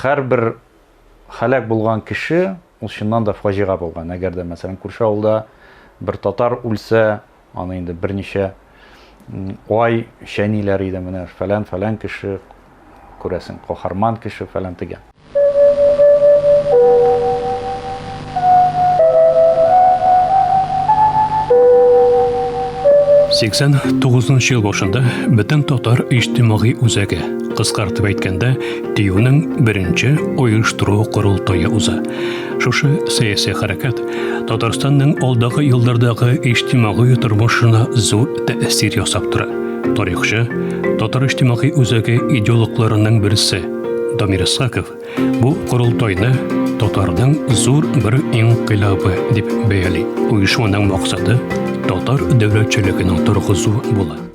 Һәрбер һәлак булган кеше, ул чыннан да фаҗига булган. Әгәр дә, мәсәлән, күрше авылда бер татар үлсә, аны инде берничә ай чәйниләр иде, менә фәлән-фәлән кеше, күрәсең, каһарман кеше фәлән дигән. 89 ел башында бөтен татар иҗтимагый үзәге, кыскартып әйткәндә, ТИЮның беренче оештыру корылтае уза. Шушы сәяси хәрәкәт Татарстанның алдагы еллардагы иҗтимагый тормышына зур тәэсир ясап тора. Тарихчы, Татар иҗтимагый үзәге идеологларының берсе Дамир Исхаков бу корылтайны татарның зур бер инкыйлабы дип бәяли. Оешманың максаты татар дәүләтчелеген торгызу була.